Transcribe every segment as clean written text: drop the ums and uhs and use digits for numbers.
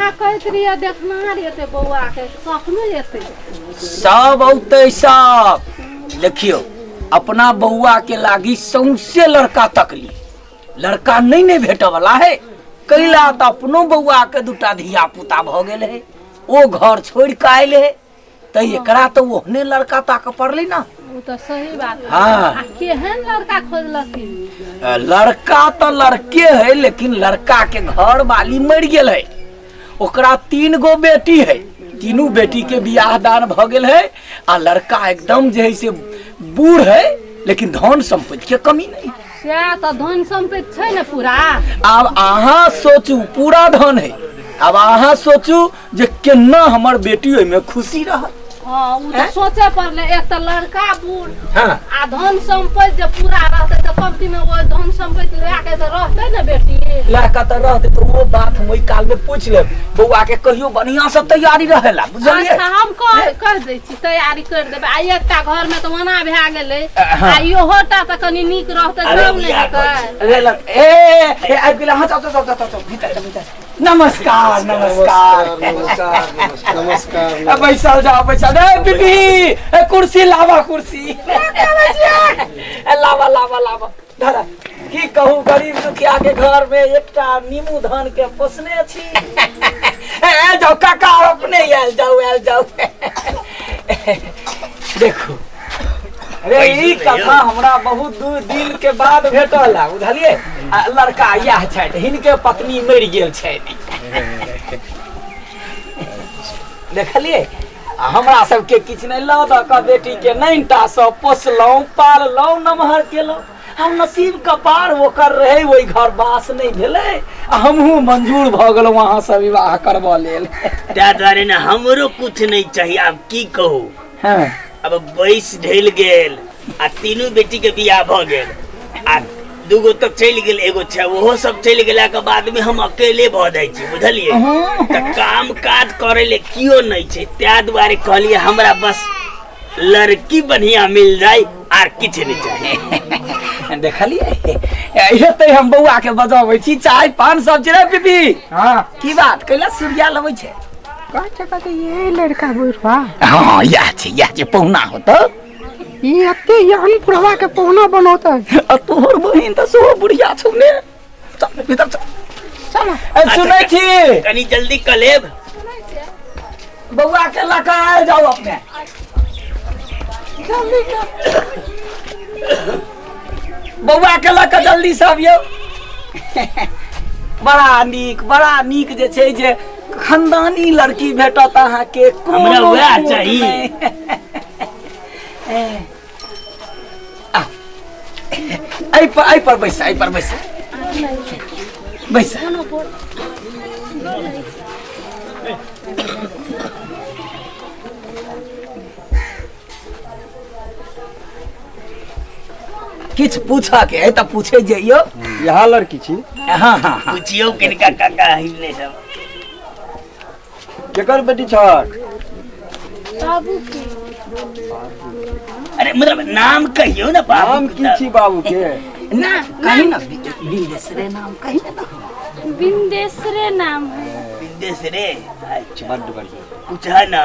अहाँ कहैत रहियै देखना एतै बौआ के कखनो एतै सब औतै सब। देखियौ अपना बौआ के लागी सौंसे लड़का तकली, लड़का नहीं ने भेटऽ वाला है। कैला तऽ अपनो बौआ के दूटा धिया पुता भऽ गेल है, ओ घर छोड़ के आयल है, तऽ एकरा तऽ ओहने लड़का ताकऽ पड़लै ना। ओ तऽ सही बात है। हाँ। आ केहन लड़का खोजलखिन? लड़का तऽ लड़के है, लेकिन लड़का के घर वाली मरि गेल है, ओकरा 3 गो बेटी है, तीनू बेटी के बियाह दान भऽ गेल है, आ लड़का एकदम जे है से बूढ़ है, लेकिन धन संपत्ति के कमी नहीं है। सएह तऽ धन संपत्ति छै ने पूरा। आब अहाँ सोचू पूरा धन है, आब अहाँ सोचू जे केना हमर बेटी ओहिमे खुशी रहत। हाँ, ओ तऽ सोचे पड़लै, एक तऽ लड़का बूढ़ हाँ। आ धन संपत्ति जे पूरा रहतै तऽ कमती में ओ धन संपत्ति लए के तऽ रहतै ने बेटी। लए के तऽ रहतै, तऽ ओ बात हम ओहि काल में पूछि लेब। बौआ के कहियो बढ़िया से तैयारी रहेला, बुझलियै? अच्छा, हम कह दै छी, तैयारी कर देबै। आ एकटा घर में तऽ ओना भए गेलै, हाँ। आ इहो टा तऽ कनी नीक रहतै अरे तब ने बियाह हेतै। अरे ए, ए, आबि गेलै, हाँ, जाउ, जाउ, जाउ, जाउ, जाउ, भीतर जाउ, भीतर। नमस्कार, नमस्कार। नमस्कार, नमस्कार। बैसल जाओ, बैसल। ए बीबी, ए कुर्सी लावा, कुर्सी। ए लावा, लावा, लावा। धरा। की कहू, गरीब दुखिया के घर में एकटा नीमू धान के पोसने छी। ए जाओ काका, अपने आयल जाओ, आयल जाओ। देखू अरे ई कथा हमरा बहुत दूर दिन के बाद भेटल है, बुझलियै? आ लड़का इएह छथि, हिनके पत्नी मरि गेल छथि, देखलियै? आ हमरा सबके किछु नहि, लऽ दऽ कऽ बेटी के नैनटा सँ पोसलहुँ, पाललहुँ, नमहर केलहुँ। हम नसीब कपार ओकर रहै, ओहि घर बास नहि भेलै, आ हमहूँ मंजूर भऽ गेलहुँ अहाँ सँ विवाह करबऽ लेल। ताहि दुआरे ने हमरो किछु नहि चाही। आब की कहू, हाँ। अब बैस ढलि गेल आ तीनू बेटी के बियाह भऽ गेल, आ दूगो तऽ चलि गेल, एगो छै ओहो सब चलि गेला के बाद में हम अकेले भऽ जाइ छी, बुझलियै? तऽ काम काज करे ले कियो नहि छै, ताहि दुआरे कहलियै हमरा बस लड़की बढ़िया मिल जाय, आर किछु नहि चाही। देखलियै? हेतै, हम बौआ के बजाबै छी, चाय पान सब चीज। रे बीबी, हाँ। की बात कैला सूर्या लबै छै? कहै छै ये लड़का बुढ़वा। हाँ, इएह छै, इएह छै पहुना होतौ। ई एते एहन बुढ़वा के पहुना बनौतै। आ तोहर बहिन तऽ सेहो बुढ़िया छौ ने। चल भीतर चल। चल। ए, सुनै छी? कनी जल्दी कऽ लेब। बौआ के लऽ कऽ आयल जाउ अपने। जल्दी कर। बौआ के लऽ कऽ जल्दी से अबियौ। बड़ा नीक, बड़ा नीक जे छै जे खानदानी लड़की भेटत अहाँके। हमरा कोनो वएह खोट चाही। नहि। आ, एहि पर, एहि पर बैस, एहि पर बैस, बैस। किछु पूछऽ के है तऽ पूछे जइयौ। यहाँ लड़की छी? हाँ, हाँ, हाँ। पूछियौ किनका काका हिलने सब। केकर बेटी छक? बाबू के। अरे मतलब नाम कहियौ ने बाबू। नाम की छी बाबू के? ना कही ना, बिंदेसरे नाम कही ना। बिंदेसरे नाम है। बिंदेसरे, अच्छा। बड्ड बढ़िया। पूछा ना,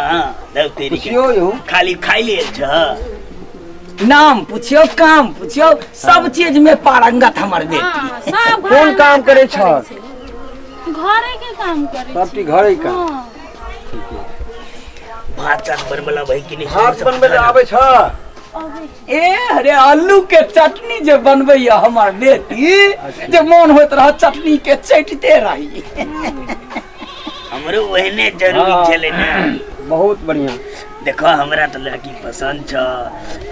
दव तेरी के। पुछियौ यौ। खाली खाइ लेल छ। नाम पुछियौ, काम पुछियौ, सब चीज में पारंगत हमर बेटी। हाँ, सब कोन घरे काम करै करै छह? छै। घरे के काम करै सब चीज घरे का? हाँ। भात चात बनबै ला भाई कि नहि? भात बनबै लए आबै छ? अबै छै। ए अरे आलू के चटनी जे बनबैया हमर बेटी, जे मोन होइत रहत चटनी के चटते रही। हमरो ओहने जरूरी हाँ। छलै ने। बहुत बढ़िया। देखो हमरा तऽ लड़की पसन्द छ,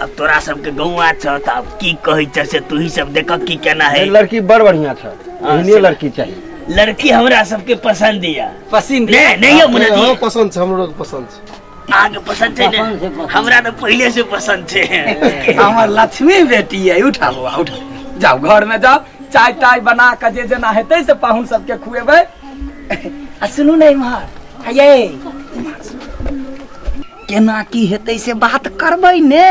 अब तोरा सबके गौआ छ, तऽ आब की कहै छ से तू ही सब देख की केना है। लड़की बड़ बढ़िया छ, एहने लड़की चाहिए। लड़की हमरा सबके पसंद या। पसंद नहीं, नहीं यौ मुन्ना जी। हाँ, पसंद छै, हमरो पसंद छै। अहाँके पसंद छै ने? हमरा तऽ पहिले से पसंद छै। हमर लक्ष्मी बेटी है। उठा बौआ, उठा, जाओ घर में जाओ, चाय ताय बना के जे जेना हेतै से पाहुन सबके खुएबै। आ सुनू ने इम्हर, ये केना की हेतै से बात करबै ने।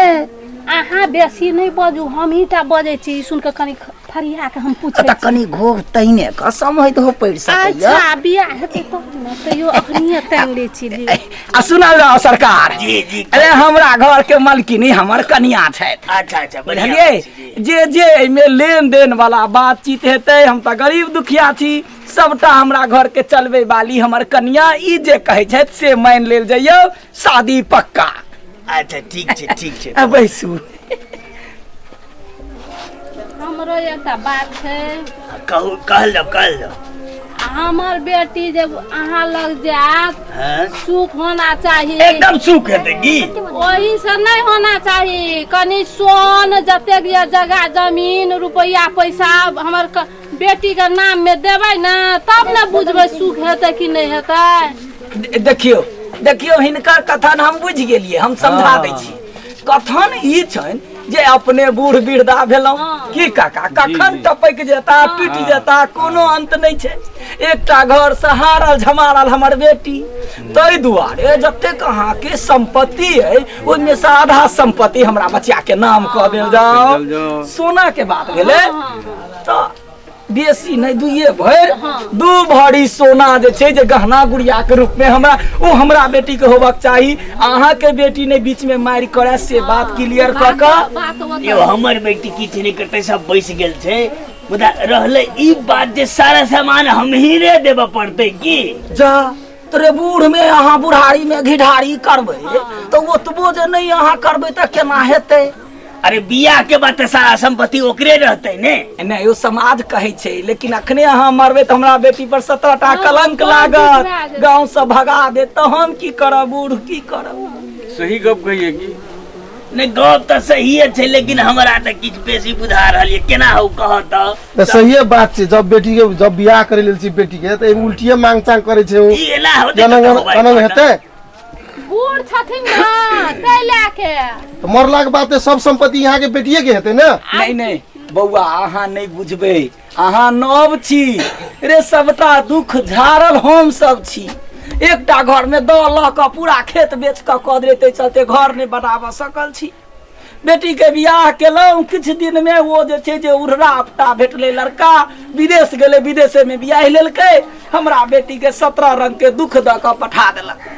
अहाँ बेसी नहि बजू, हमही टा बजै छी, ई सुन कऽ कनी फरिया के हम पूछै तऽ कनि घोघ तहिने कऽ समहैत हो पड़ि सकैया। अच्छा बियाह हेतै तब ने, तैयो अखनिये तानि लै छी लिअ। आ सुनल जाओ सरकार। जी जी। अरे हमरा घर के मलकिनी हमर कनिया छथि। अच्छा अच्छा, बढ़िया बुझलियै बात छै, जी। जे जे एहिमे लेन देन वाला बातचीत हेतै, हम तऽ गरीब दुखिया छी, सबटा हमरा घर के चलबै वाली हमर कनिया, ई जे कहै छथि से मानि लेल जइयौ, शादी पक्का। अच्छा ठीक छै, ठीक छै। आ बैसू। हमरो एकटा बात छै। कहू, कहल जाओ, कहल जाओ। हमर बेटी जब अहाँ लग जायत, हाँ? सुख होना चाही। एकदम सुख हेतै की? ओही से नहीं होना चाही, कनि सोन जतेक ये जगह जमीन रुपया पैसा हमर बेटी के नाम में देबै ने तब ने बुझबै सुख हेतै कि नहीं हेतै। देखियौ देखियौ, हिनकर कथन हम बुझि गेलियै, हम समझा दै छी। कथन ई छनि जे अपने बूढ़ वृद्धा भेलहुँ की काका, कखन टपकि जेता टूटि जेता कोनो अंत नहि छै। एकटा घर से हारल झमारल हमर बेटी, ताहि दुआरे जतेक अहाँके सम्पत्ति अइ ओहिमे से आधा सम्पत्ति हमरा बच्चा के नाम कऽ देल जाओ। सोना के बात भेलै तऽ बेसी नहि, दुइये भरि, 2 भरी सोना जे छै जे गहना गुड़िया के रूप में हमरा ओ हमरा बेटी के होबाक चाही। अहाँ के बेटी ने बीच में मारि करे से बात क्लियर कऽ कऽ। यौ हमर बेटी किछु नहि करतै, सब बैस गेल छै, मुदा रहलै ई बात जे सारा सामान हमही रे देबऽ पड़तै की? जा तोरे बूढ़ में अहाँ बुढ़ारी में घिढारी करबै तऽ ओतबो जे नहि अहाँ करबै तऽ केना हेतै? अरे बियाह के बाद तऽ सारा संपत्ति ओकरे रहतै ने। नहि, ओ समाज कहै छै, लेकिन अखने अहाँ मरबै तऽ हमरा बेटी पर 17 टा कलंक लागत, गाँव से भगा देत, तऽ हम की करब बूढ़, की करब? सही गप कहिए की नहि? गप तऽ सहिए छै, लेकिन हमरा तऽ किछु बेसी बुझा रहल ये, केना हो कह तऽ? तऽ सहिए बात छै, जब बेटी के जब बियाह करे लेल छी बेटी के तऽ एहिमे उल्टिए मांग चांग करे छै ओ। ई एना होतै जनंग तऽ होबै। जनंग हेतै? बूढ़ छथिन ना ताहि लए के। तऽ मरला के बाद तऽ सब संपत्ति यहाँ के बेटिए के हेतै ने। नहीं नहीं बौआ, अहाँ नहीं बुझबै, अहाँ नव छी रे, सबटा दुख झाड़ल हम सब छी। एकटा घर में दऽ लऽ कऽ पूरा खेत बेच कऽ कऽ देलै, ताहि चलते घर नहि बनाबऽ सकल छी। बेटी के बियाह केलहुँ, किछु दिन में ओ जे छै जे उड़रा अपटा भेटलै लड़का, विदेश गेलै, विदेशे में बियाह लेलकै, हमरा बेटी के 17 रंग के दुख दऽ कऽ पठा देलक।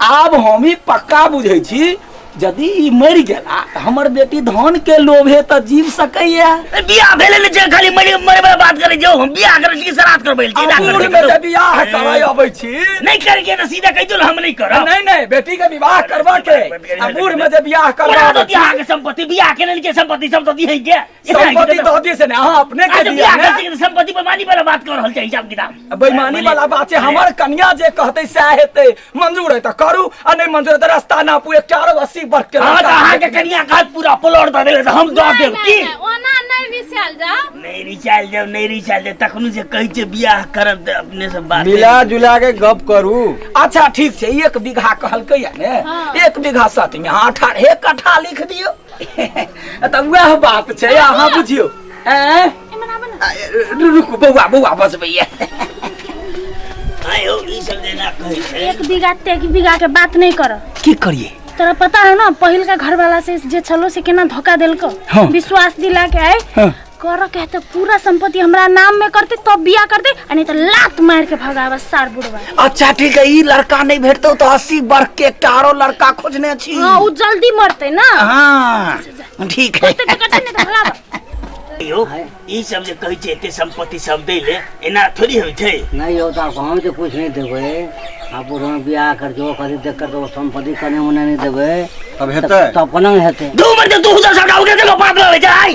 आब हम ई पक्का बुझै छी, यदि ई मरि गेला तऽ हमर बेटी धन के लोभे तऽ जीव सकैया। बियाह भेलै ने जे खाली मरे मरे वाला बात करै जो, हम बियाह करै छी कि श्राद्ध करबै छी? आ बूढ़ में जे बियाह करै अबै छी नहीं करे के तऽ सीधा कहि दियौ ने, हम नहीं करब। नहीं नहीं, बेटी के विवाह करबा के आ बूढ़ में जे बियाह करबा ओना अबै तऽ छी, अहाँके संपत्ति बियाह के लेल के संपत्ति सब तऽ दिहै के संपत्ति तऽ दियै से ने अहाँ अपने के अच्छा दियै बियाह ने। करै छी तऽ संपत्ति बेईमानी वाला बात कर रहल छै, हिसाब किताब बेईमानी वाला बात छै। हमर कन्या जे कहतै सएह हेतै, मंजूर है तऽ करू आ नहि मंजूर है तऽ रास्ता नापू। एकटा आरो 80 वर्ष के हाँ, तऽ लड़का। अहाँके कनिया कहत पूरा प्लॉट दऽ देबै तऽ हम दऽ देब की? ओना नहि रिसायल जाउ। नहि रिचायल जाउ, नहि रिचायल जाउ, तखनो जे कहै छै बियाह करब तऽ अपने सब बात मिला जुला के गप करू। अच्छा ठीक छै, 1 बीघा कहलकै या ने, 1 बीघा साथ में अहाँ 18 कट्ठा लिख दियौ तऽ वएह बात छै, अहाँ बुझियौ। ऐं? रुकू बौआ, बौआ बजबैया। आइ हौ ई सब जेना कहै छै 1 बीघा 1 बीघा के बात नहीं कर। की करिए? तोरा पता है ना पहिल का घर वाला से जे छलो से केना धोखा देलको? हाँ। विश्वास दिला के आए हाँ। कर के तो पूरा संपत्ति हमरा नाम में करते तब बियाह करते, आ नहीं तो लात मार के भगावा सार बुढ़वा। अच्छा ठीक है, ई लड़का नहीं भेटतो तो 80 वर्ष के एकटा आरो लड़का खोजने छी। हाँ, उ जल्दी मरते ना। हाँ ठीक है। करते तो करते, नहीं तो भगावा। यौ ई सब जे कहै छै एते संपत्ति सब दै ले एना थोड़ी होइ छै। नहीं हो तो हम तो कुछ नहीं देबै, आ बूढ़ में बियाह कर जो करी देख कर तो संपत्ति कने मने नहीं देबै तब हेतै? तब कोना हेतै? दू मर तू सब सबटा ओकरा देखो पात लाबै छै आइ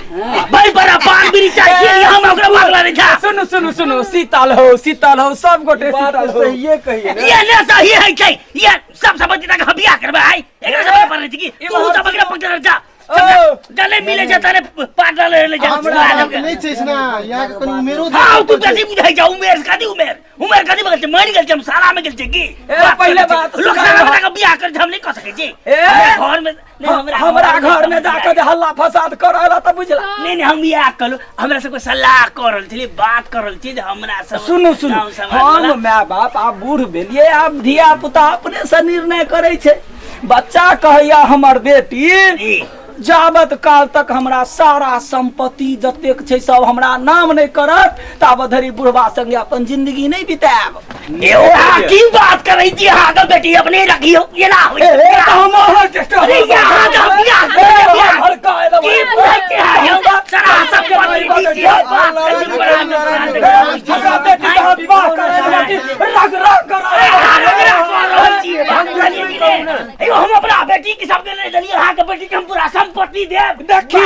भाई पर पान बीड़ी चाही, हम ओकरा पात लाबै छै। सुनू सुनू सुनू, शीतल हो शीतल हो, सब गोटे बात शीतल हो। सहिए कहिए ने। ये ने सही है छै, ये सब संपत्ति तक हम बियाह करबै आइ, एकरा सब पर छै की तू सब एकरा पकड़ जा जले मिले छै तने पात डाले ले जा। हमरा नहीं छै ना, यहाँ के कनि उमेरो हां तू बेसी बुझाइ जा, उमेर कदी उमेर उमेर कदी बगल छै, मरि गेल छै, हम साला में गेल छै की? ए, पहिले बात लोक सुना। साला में के बियाह कर हम नहीं कर सकै छी। ए, हमरा घर में नहीं, हमरा घर में जाके जे हल्ला फसाद करल तऽ बुझला। नहीं नहीं, हम बियाह करू, हमरा सबके सलाह कर रहल छली, बात कर रहल छी जे हमरा सब सुनू सुनू, गाँव समाज वाला- हम my बाप आब बूढ़ भेलियै, आब धिया पुता अपने से निर्णय करै छै। बच्चा कहैया हमर बेटी जी। जाबत काल तक हमरा सारा संपत्ति जतेक छै सब हमरा नाम नहि करत ताबत धरि बुढ़वा संगे अपन जिंदगी नहि बितायब। यौ अहाँ की बात करै छी? अहाँके बेटी अपने रखियौ एना होइ ए, छै? ए, तऽ हम अहाँके कहब। अरे यहाँ तऽ बियाह ए, करै बियाह। हड़का एलहुँ। की बुझै छी अहाँ यौ? सारा संपत्ति दै छी, बात करै छी, बड़ा हमरा बेटी के अहाँ विवाह करै लए रग रग करै यौ हम अपना बेटी के सबके नहि देलियै, अहाँके बेटी के हम पूरा संपत्ति देब। देखिए।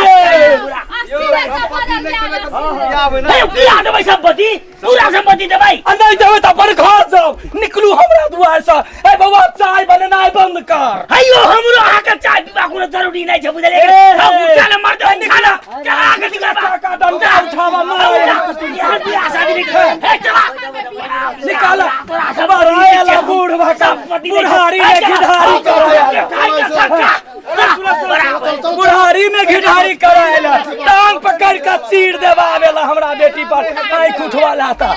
हे यौ, किया देबै संपत्ति? पूरा संपत्ति देबै। आ नहि देबै तऽ अपन घर जाउ, निकलू हमरा दुआर से। ए बौआ, चाय बनेनाइ बंद कर। हे यौ, हमरो अहाँके चाय पीबा कोनो जरूरी नहि छै, बुझलियै? ए, हम उठा मर्द खाना चला के निकलबा। काका डंडा उठावा मार। यहाँ बियाह शादी नहि करबै। हे चला निकाल बड़ायल बूढ़ भाका बुढ़ारी में घिढारी करायल, बुढ़ारी में घिढारी करायल, टांग पकड़ के चीर देवावेला हमरा बेटी पर आँखि उठवाला ता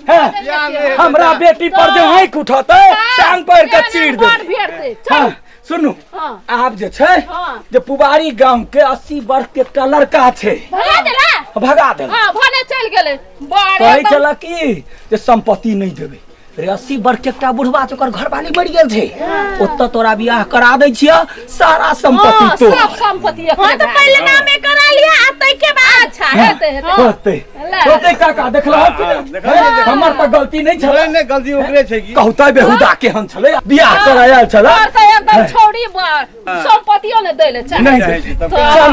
हैं। हमरा बेटी पर जे आँखि उठतै टांग पकड़ के चीर बड़ देबै। भेटतै। हाँ, चल। सुनू। हाँ। आब जे छै हाँ। जे पुबारी गांव के 80 वर्ष के एकटा लड़का छै। भगा देला। भगा देला। हाँ, भने चलि गेलै बड़े। कहै छल की जे संपत्ति नहि देबै रे। 80 वर्ष के एकटा बुढ़वा छै, ओकर घरवाली मरि गेल छै, ओतऽ तोरा बियाह करा दै छियह, सारा संपत्ति हाँ, तोहर। सब संपत्ति एकरे हाँ, तऽ भए पहिले गेल। नामे करा लिया आ ताहिके बाद। अच्छा, हेतै हेतै। होतै ले। होतै काका, देखलहक कि नहि? देखलियै। हमर तऽ गलती नहि छलै। नहि नहि, गलती ओकरे छै की। कहू तऽ बेहुदा केहन छलै, बियाह करायल छलै। और तऽ एकदम छौड़ी संपत्तियो ने दै ले चाहे। नहि चाहै छी तब। तऽ चल।